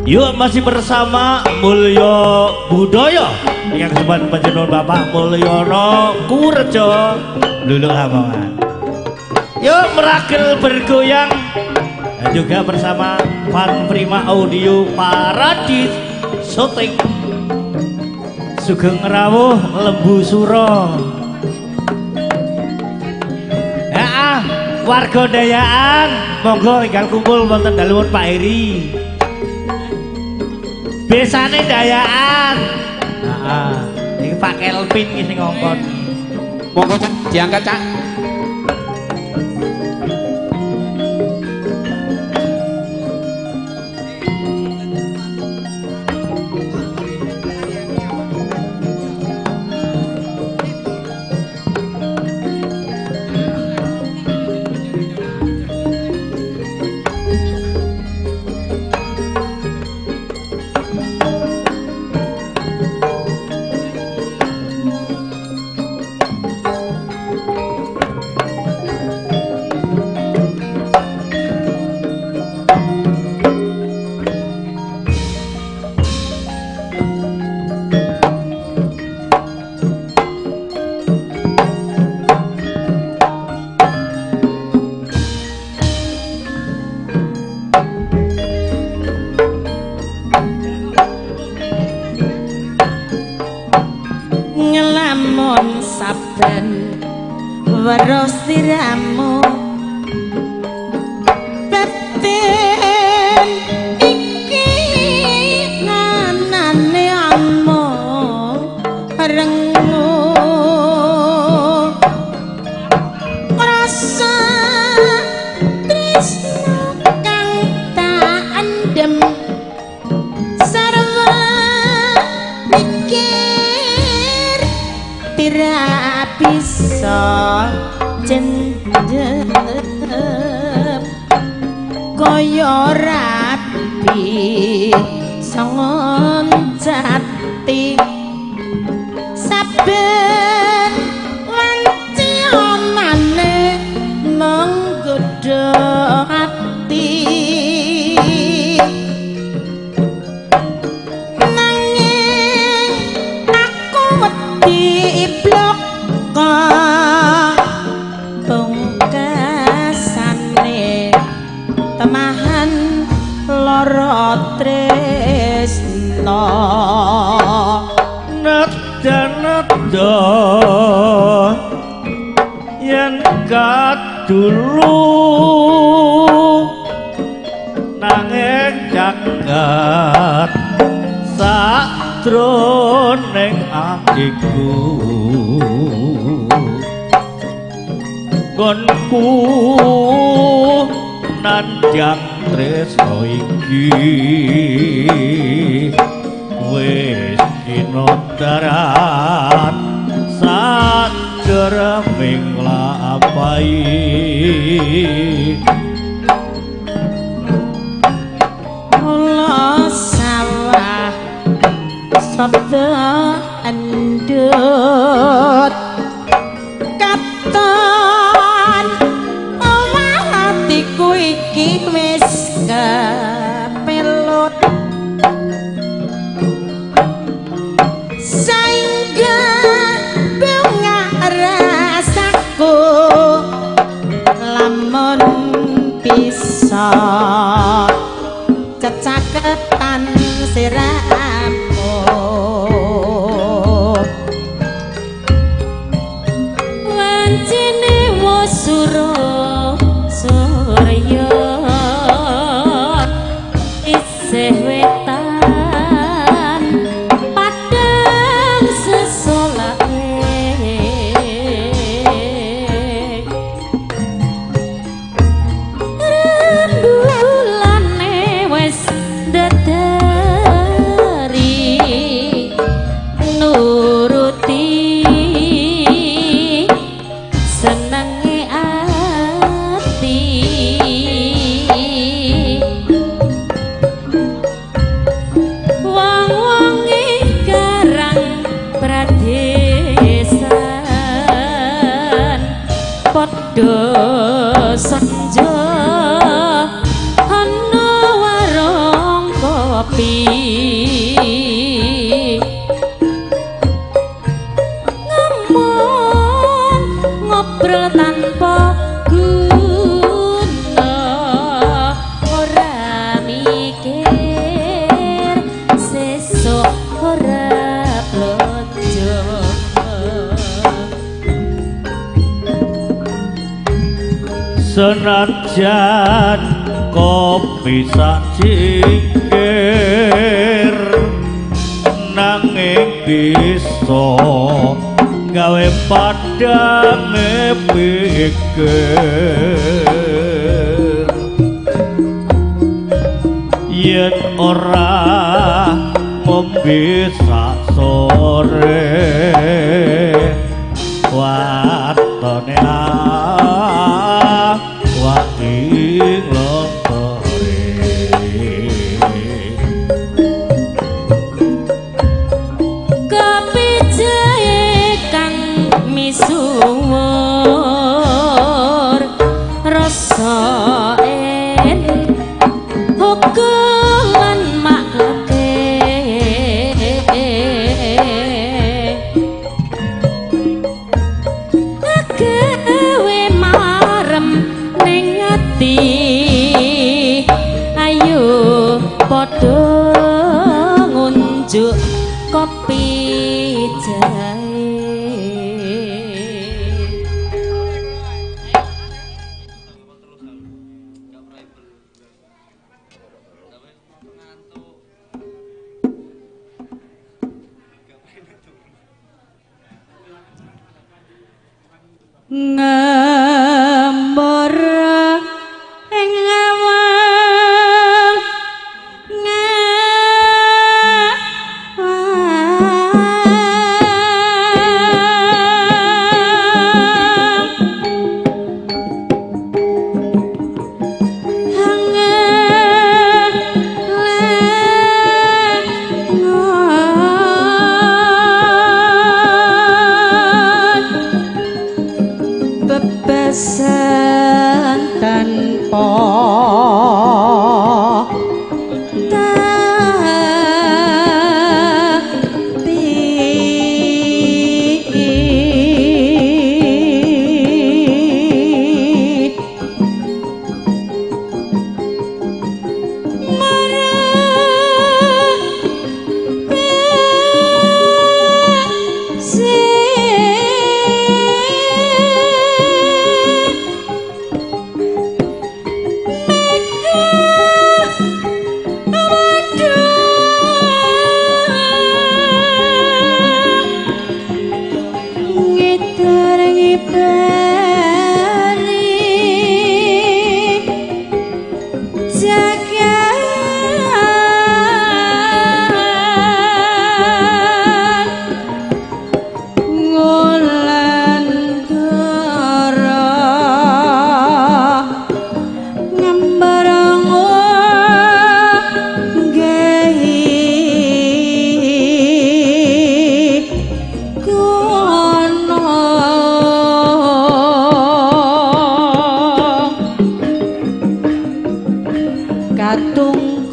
Yuk masih bersama Mulyo Budoyo yang kesempatan panjenengan Bapak Mulyono Kurejo Lulu Lamongan. Yuk meragel bergoyang dan juga bersama Van Prima Audio Paradis Shooting Sugeng Rawuh Lembu Suro. Ya, warga Dayaan monggo tinggal kumpul wonten daluwun Pak Heri. Besane Dayaan. Heeh. Iki Pak Kelvin iki sing ngongkon. Monggo Cak, diangkat Cak. Ngelamun saben weruh siramu batin iki nanane amung rengu rasa tresno kang tak endem sarwa mikir tidak bisa cendep kaya rabi songon jati saben wanci omane menggodha ati nanging aku wedi bloko pungkasane temahan lara tresno Nada-nada yen kadulu nanging jagat sajroning atiku nggonku nandhang tresno iki wis kinodharan sadereming lapahi kula sawah sabda endut katon omah atiku iki wis kepelut saengga bunga rasaku lamun bisa cecaketan siramu wancine wasura surya isih wetan padang sesolake rembulane wis dadak Senajan kopi sak cingkir nanging bisa gawe padange pikir. Yen ora ngombe sak sore watone awak ing lontore. Kopi jahe kang misuwur rasa hukuman makake gawe marem ning ati. Ayo padha ngunjuk kopi jahe. Ngembara ing awang bebesan tanpa tapi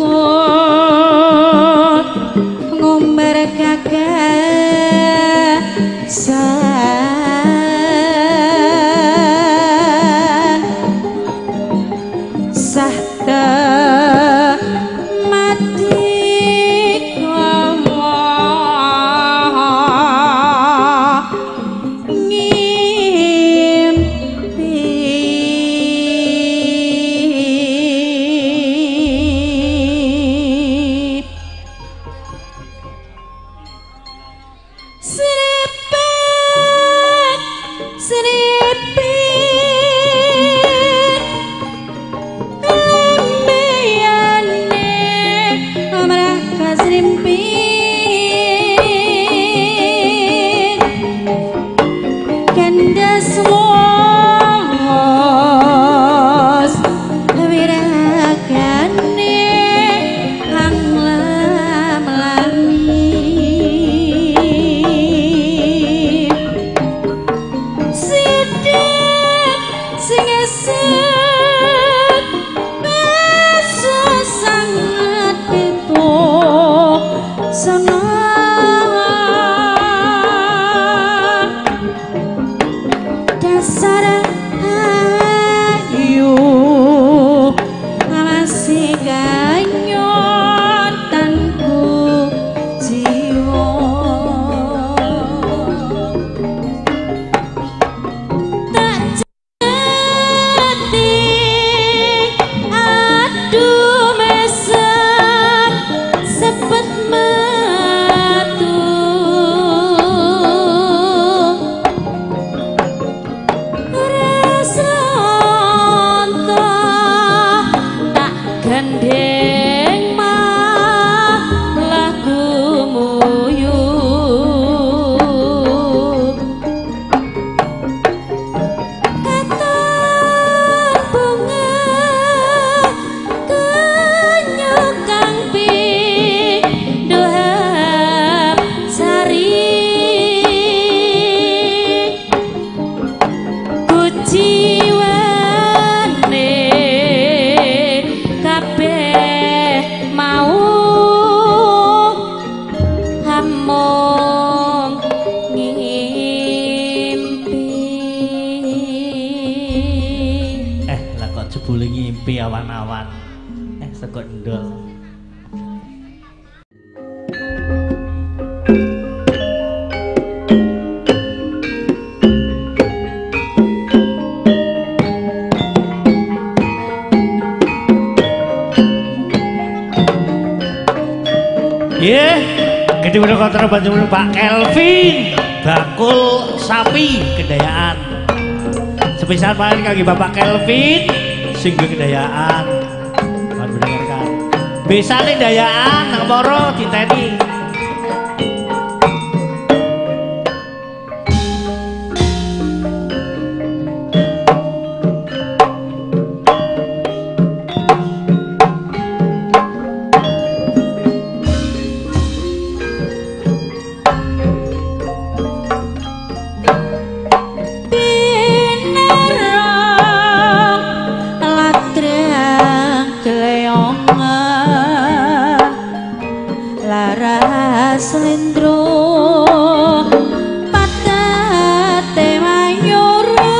katungkut ngumbar kagasan sahta mati kawa ngimpi. Sripet, sripet, lembeyane amrah kasrimpit, kandas wos wirakane hang lam-lami. Sidik sing eset beso sangat pitu Gendeng malah gumuyuh katon bunga kenyuk kang pindho sari kuciwane kabeh mau hamong ngimpi. Lah kok jebule ngimpi awan-awan. Sego endol. Nggih, gedhe menika panjenengan Pak Kelvin, bakul sapi Kendayaan. Sepisan paling kangge Bapak Kelvin sing duwe Kendayaan. Mohon mendengarkan. Besane Dayaan nang moro diteni. Pinarang ladrang kleyongan laras slendro patate mayura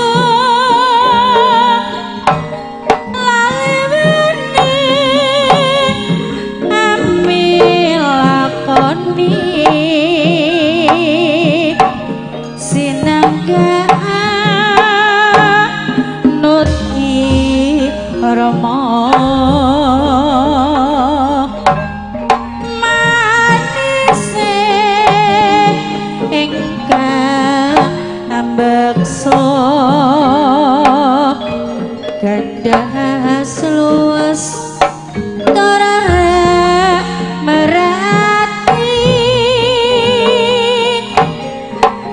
lawene ami lakoni sinangga nut rama manise ingkang ambeksa gandas luwes torara merati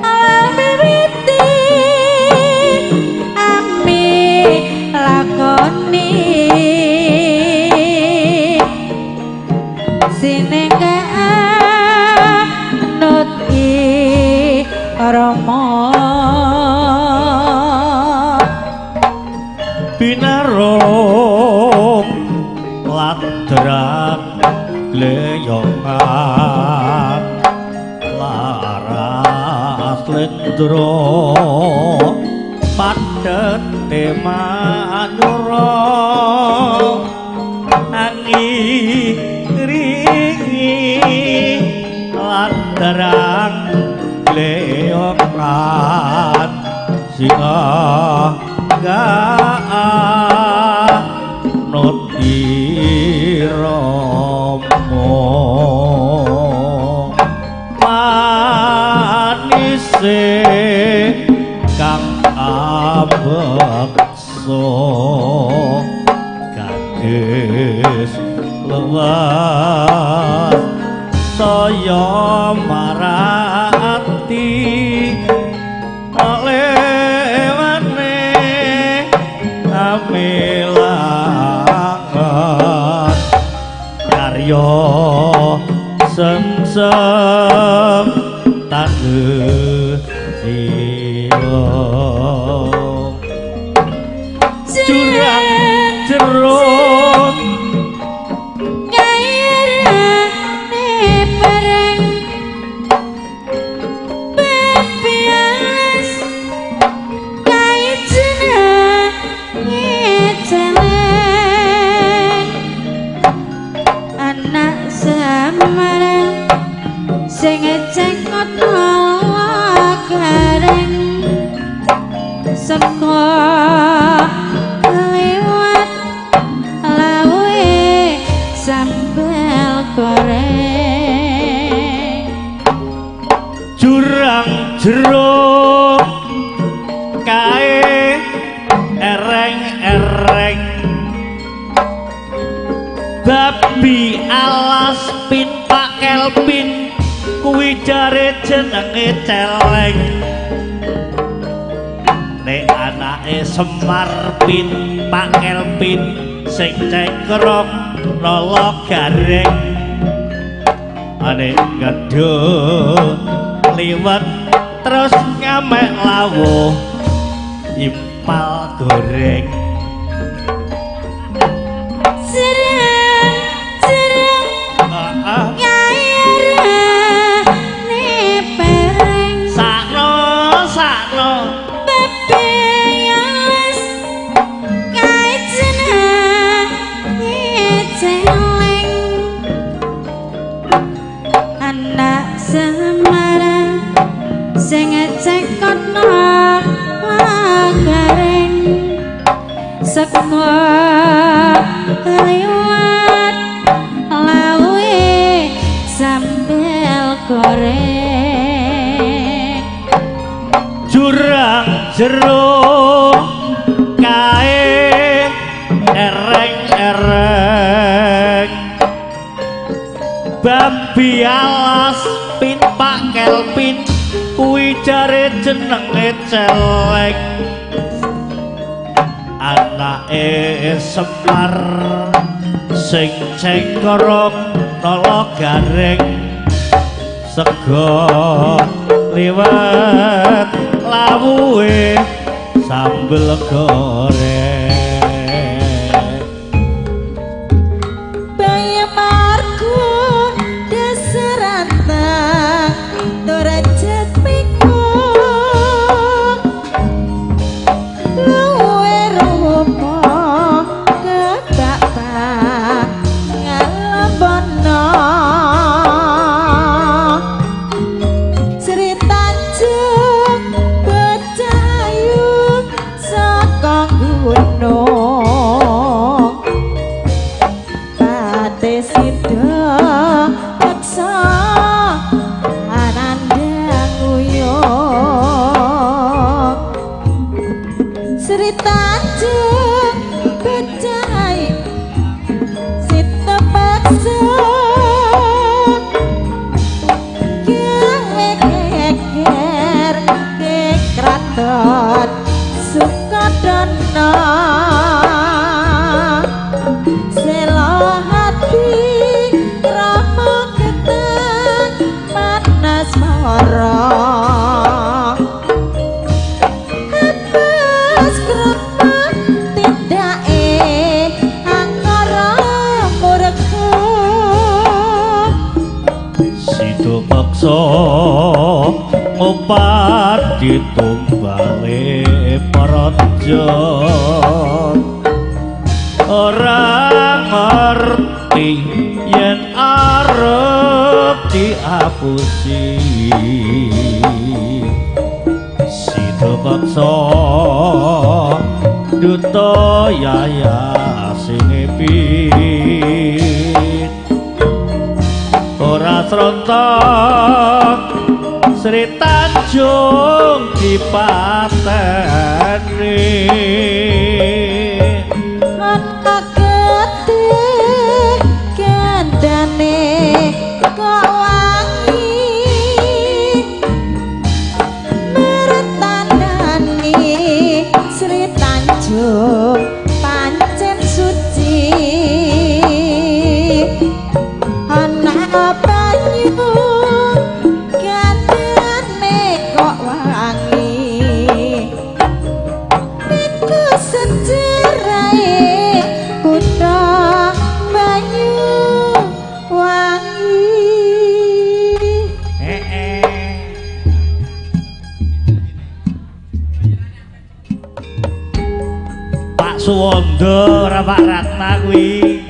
alamiwiti ami lakoni sinengga nut rama Binarung ladrang gleyongan laras slendro padhete manyura angiringi ladrang gleyongan singa nut irama manise kang ambeksa gadis luwes saya marati lewane amilangan karya sengsem tandhe siwa jurang jero kairane pereng bebias kaijene celeng anak samarang sing cekot gareng saka liwat lawe sambel goreng jurang jero kae ereng-ereng Babi alas pin Pak Kelvin kuwi jare jenenge celeng. Nek anake Semar pin Pak Kelvin sing cekrok nolo gareng. Ane gedho liwat terus ngamek lawuh impal goreng. Seko liwat lawe sambel goreng. Jurang jero kae ereng-ereng. Babi alas pin Pak Kelvin kuwi jare jenenge celeng. Anake Semar sing cengkorok nolo gareng. Sego liwat lawuhe sambel goreng. Bayi marku deserantang torajet piku luwe rupa kebak ngalebono. Sri Tanjung becayu saka gunung pate sida peksa anandang uyung. Sri Tanjung becai sita paksa gawe geger di kraton Sukodono. Selo hati krama keteng manas mara. Atas krama tindake angkara murka. Sido peksa ngopat ditumbale praja. Ora ngerti yen arep diapusi. Sido peksa duta yayasine pit. Ora srontok Sri Tanjung dipateni. Ana getih gandane kok wangi mertandani Sri Tanjung pancen suci. Ana banyu gandane kok wangi niku sejarahe kutha Banyuwangi. Pak Suwondo ora Pak Ratna kuwi.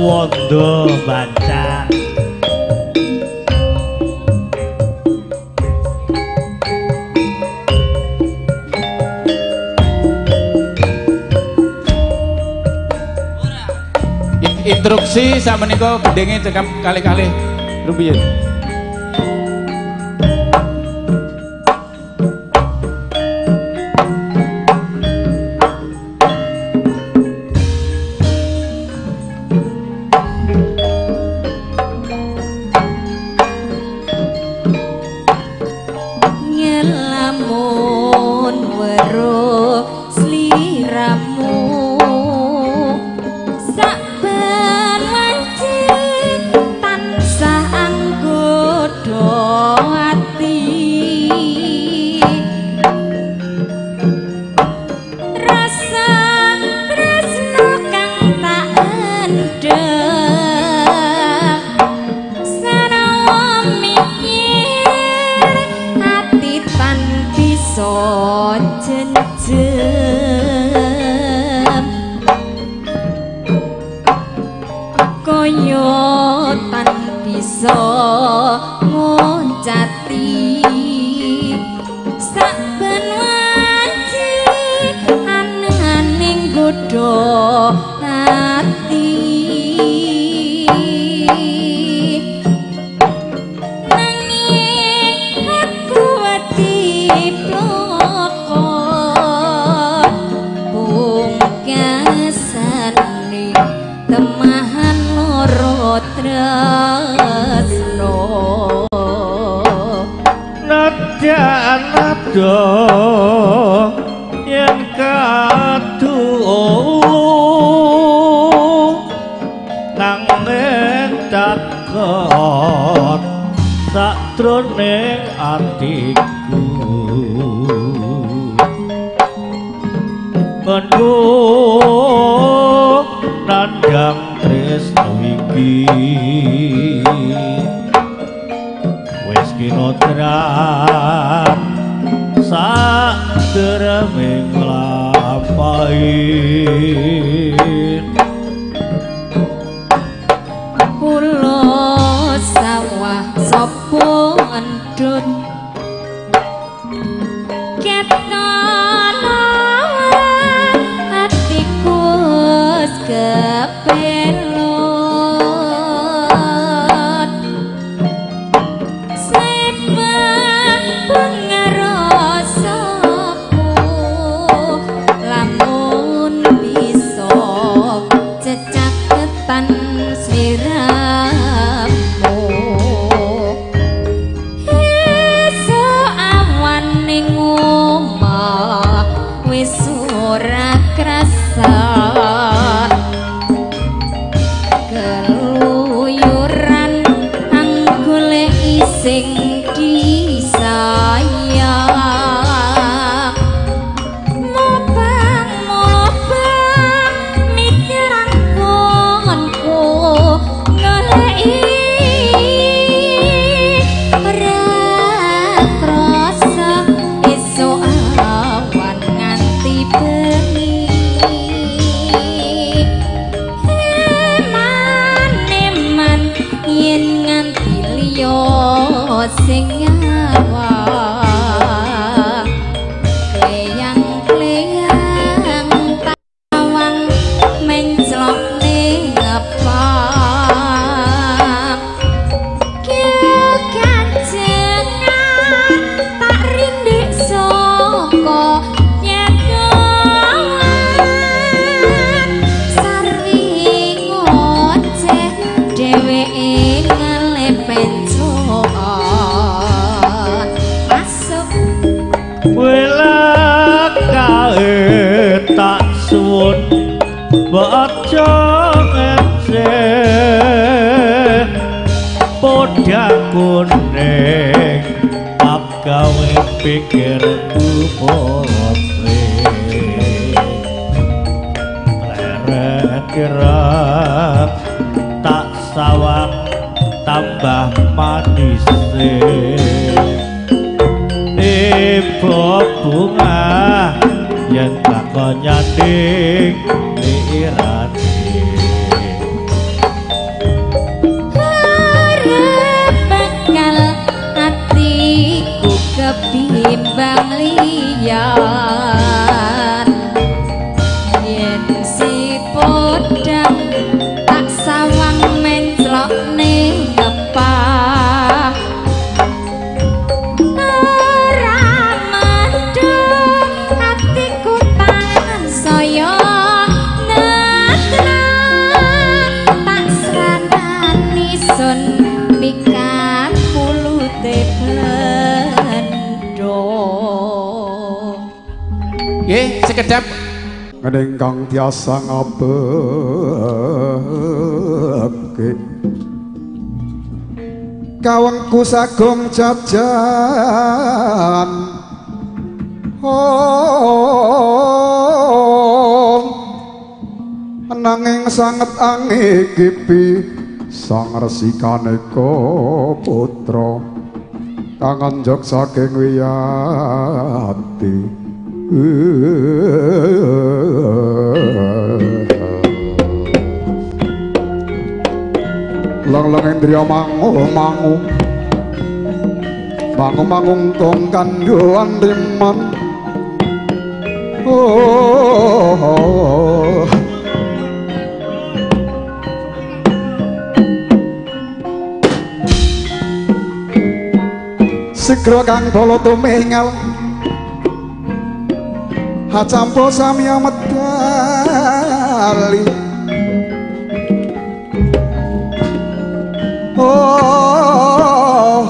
Suwondo Bancang. Instruksi sakmenika gendinge cekap kalih-kalih rumiyin. Ngelamun weruh sliramu saben wanci tansah anggodha ati rasa tresno kang tak endhek sanawa mikir ati tan bisa jenjem kaya tan bisa nguncati saben wanci ananing godha ati nanging aku wedi bloko pungkasane temahan loro tresno Nadyan nada yen kadu nanging cakot sakjroning atiku Nggo nandhang tresno iki wis kinotran sakdereming lampahi. Kula sawah sapa endhut keton atiku wis kepelot sebab pengarasaku lamun bisa cecaketan sliramu esuk awan ning omah wis ora krasa keluyuran anggoleki sing disayang mubang mubang mikir anggonku goleki ora krasa esuk awan nganti bengi eman-eman yen nganti liya sing nyawang kleyang-kleyang tawang menclok ning ngepang kekanjengan tak rindik saka nyedoan sarwi ngoceh dheweke ngalepencoan masuk Welakae tak suwun baca ngece podha kuning agawe pikirku potre leret ireng tak sawang tambah manis ibu bunga yen takon nyanding lirane. liyan. Yen si podang tak sawang menclok ning kepah, ora medhun atiku tansaya netna, tak sranani sun pikat pulute bendo. Nggih, sekedap ingkang tiasa ngabekti kawengku sagung jajan. Oh, nanging sanget angikipi sang resi kaneka putra kang anjog saking wiyati. Lang-lang indriya mangu mangu mangu mangung tong kandhuan riman. Oh, sigra kang bala tumingal hacampo samya medali. Oh,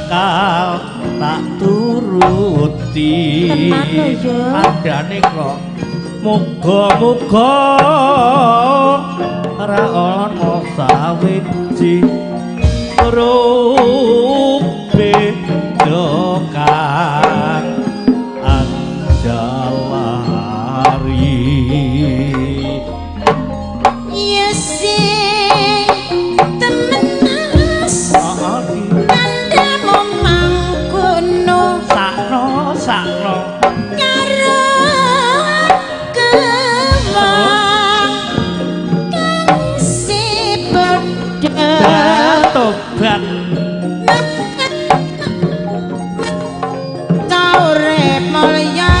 bakal tak turuti. Adane kok muga-muga ora ana sawiji rupe kang anjalari. Ya sing temen Mas, kandamu mangkono sakno sakno karo kemang kang si pedha tobat urip mulya.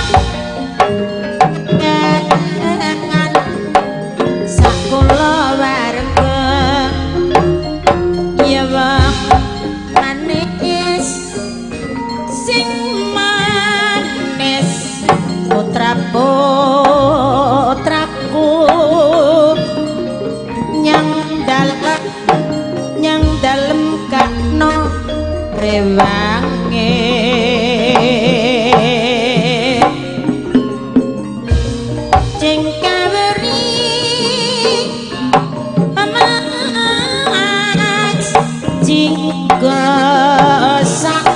rewange cengkaweri emas jingga sak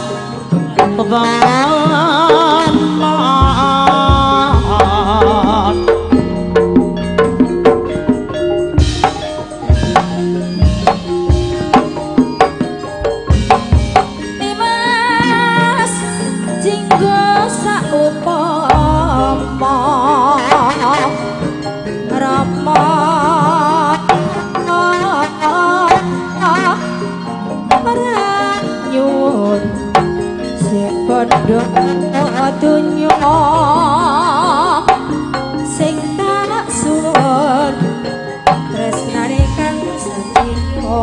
dunya sing tak suwun tresnane kang setya.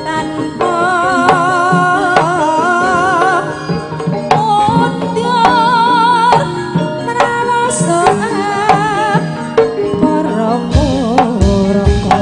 Tanpa mundur ngrasa para murka.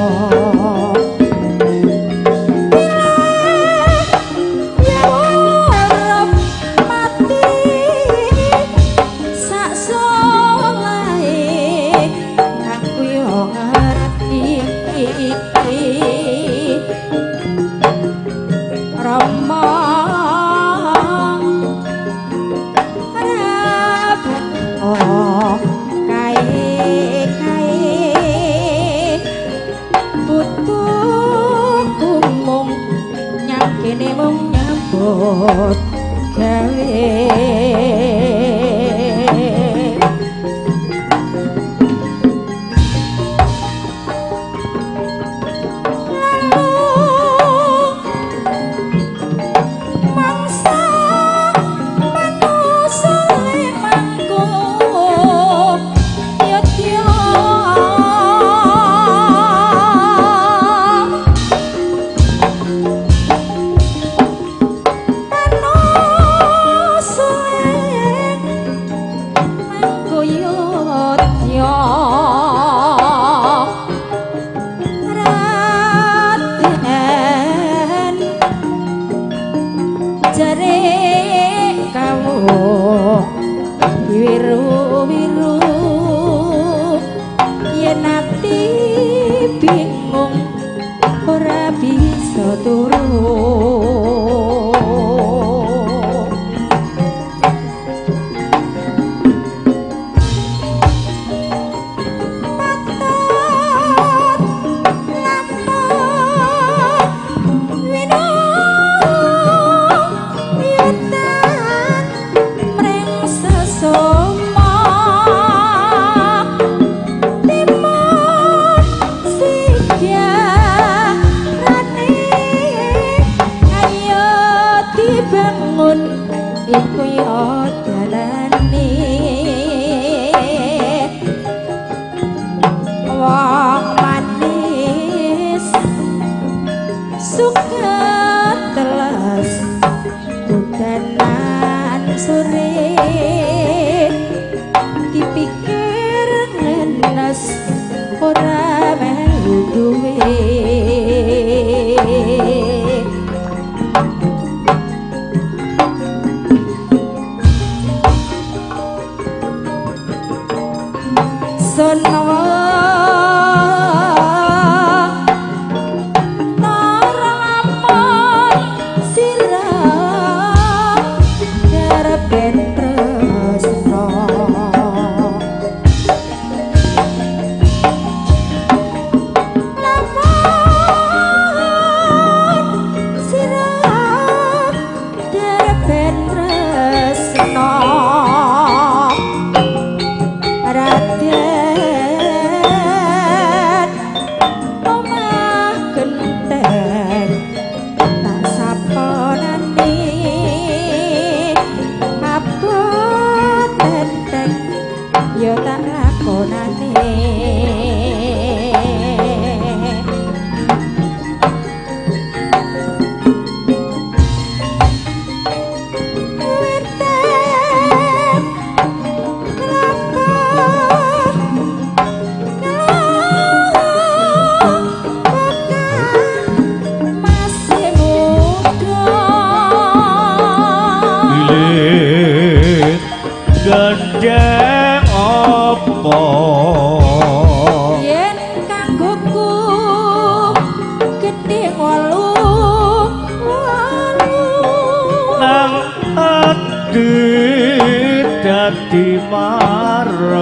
dadi marep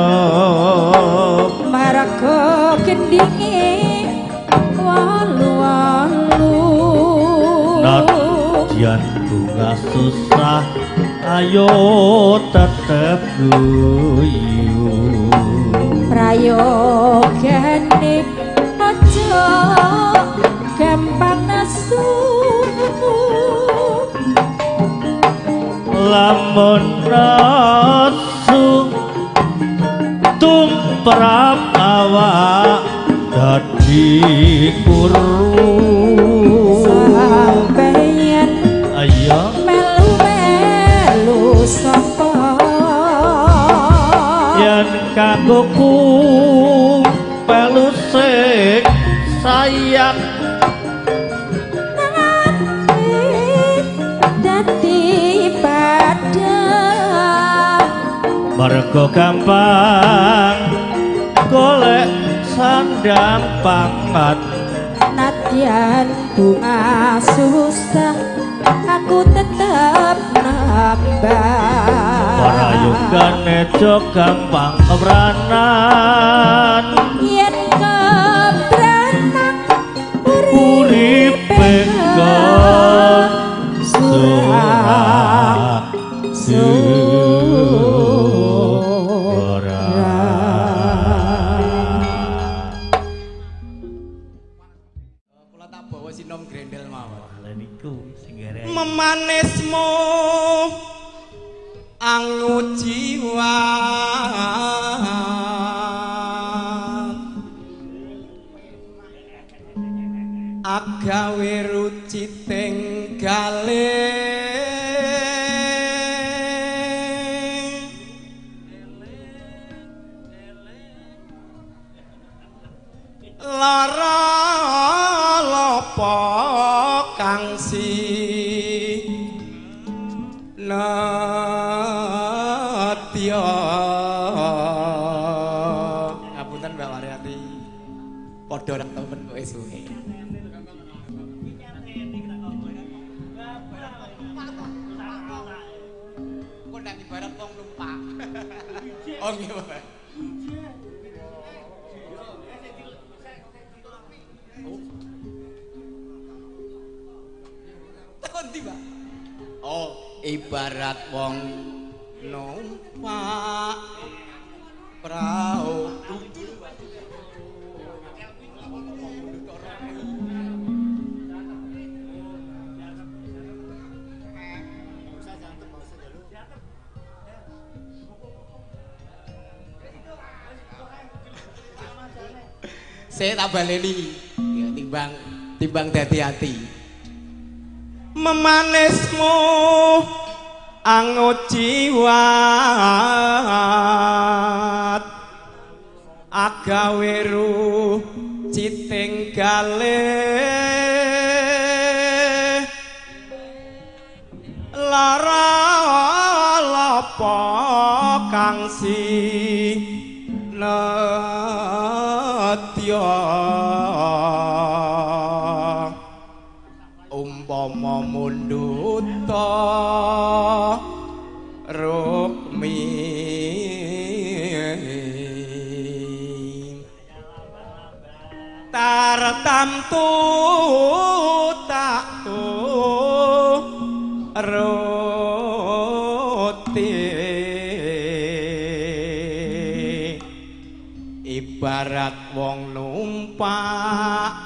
marga gendinge walu-walu. Nadyan bunga susah ayo tetep guyu. Prayogane aja gampang nesu. Lamun nesu tumrap awak dadi kuru. Sampeyan ayo melu-melu sapa yen kanggoku melu sing sayang. Dadi padhang mergo gampang golek sandang pangan. Nadyan bunga susah aku tetep nambah. Prayogane aja gampang kebranan. Yen kebranan uripe surah surah. Kula tak bawa sinom grendel mawon. Lha niku sing garek memanismu angu jiwa agawe ruciting gale lara lopo kang si nedya. Ngapunten Mbak Waryati, padha ora temen kowe suwe. Kok ndak ibarat wong numpak. Oh nggih, Pak. Tekon ndi, Pak? Oh, ibarat wong numpak prau. Saya tak baleni ya, timbang timbang dadi ati. Memanismu angu jiwat agawe ruciting gale lara lopo kang si nedya umpama mundhuta rukmi tartamtu tak turuti ibarat wong numpak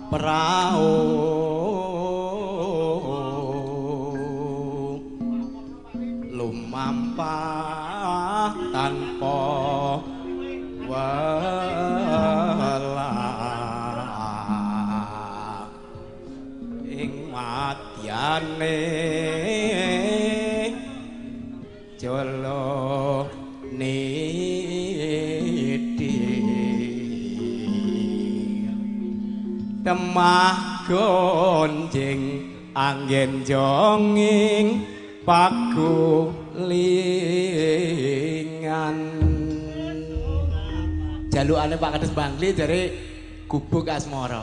prau lumampah tanpa welah ing madyane jolo niti temah gonjing anggen jonging pagulingan. Jalukane Pak Kades Bangli jare gubuk asmara.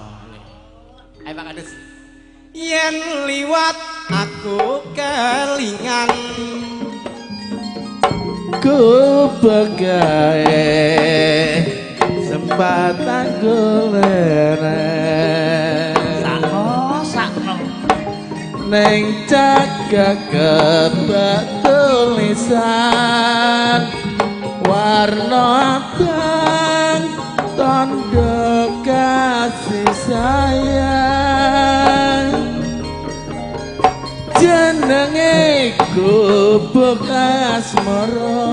Ayo Pak Kades. Yen liwat aku kelingan Gubuk gawe sempat aku leren. Sakno, sakno. Neng cagak kebak tulisan warna abang tanda kasih sayang. Jenenge gubuk asmara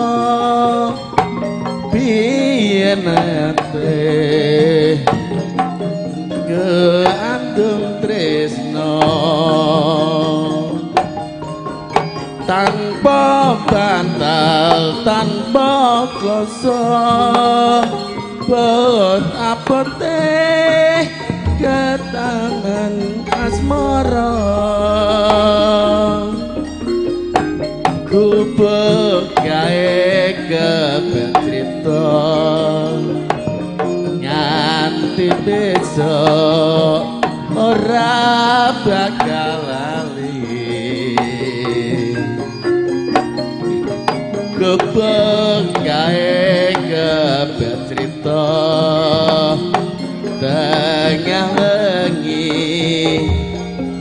biyen ate keandung tresno tanpa bantal tanpa kloso bot apote ketangan asmara. Gubuk gawe kebecrita nganti besok ora bakal lali. Gubuk gawe kebecrita tengah wengi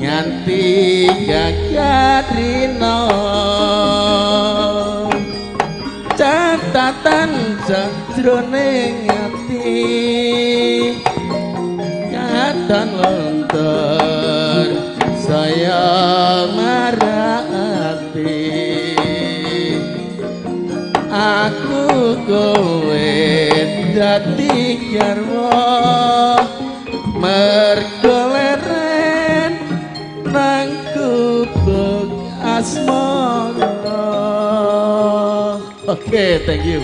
nganti gagat rino. Catatan sajroning ati katon lontor saya marati. Aku kowe dadi garwa mergo leren nang gubuk asmara. Oke, thank you.